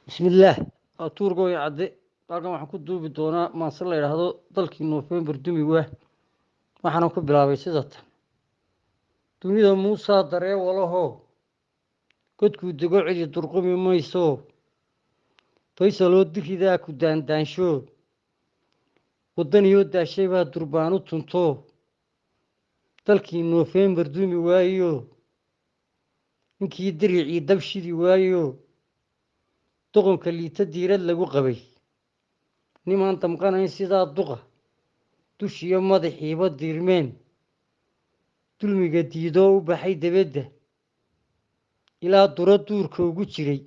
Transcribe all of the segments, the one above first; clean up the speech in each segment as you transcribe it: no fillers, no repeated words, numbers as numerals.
Bismillaah, waa Tuurgooy Cadde. Halkan waxaan ku duubi doonaa maanse la yidhaahdo "Dalkii Noofembar Dumi Waa". Waxaana ku bilaabay sida tan: Dunida Muusaa dareewalahoo godkuu dego cidi durqumi mayso, Faysaloo diridaa ku daandaansho, waddaniyoo daashay baa durbaan u tunto. Dalkii Noofembar dumi waayo, ninkii diricii dab shidi waayo, doqonka liita diirad lagu qabay, nimaan damqanayn sidaa duqa dushiyo madaxiiba diirmeen, dulmiga diidoo u baxay debedda, ilaa duro duurka ugu jiray,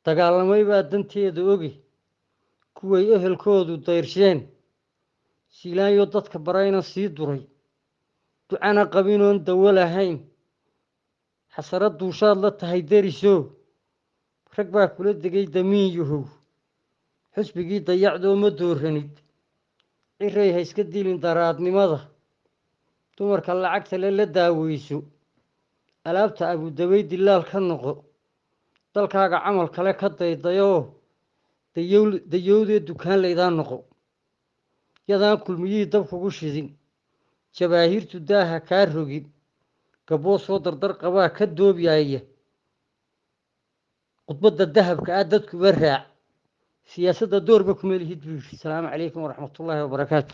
dagaalamay baa danteeda oge. Kuway ehelkoodu dayrsheen, Siilaanyo dadka barayna sii duray, ducana qabinoon dawo lahayn, xasarad duushaad la tahay deriso, rag baa kula degay damiin yahow. Xusbigii dayacdoo ma dooranid, ciray ha iska dilin daraadnimada, dumarka lacagta le la daaweyso, alaabta Abudabay dilaal ka noqo, dalkaaga camal kale ka daydayoo dayowdee dukaan laydaa noqo, yadaan Kulmiyihii dab kugu shidin, jabaahiirtu daaha kaa rogin, gaboo soo dardar qabaa ka doobyaaya, khudbadda dahabka ah dadkuba raac, siyaasadda doorba kuma lihid, buu yidhi. Asalaamu calaykum waraxmatullaahi wabarakaatu.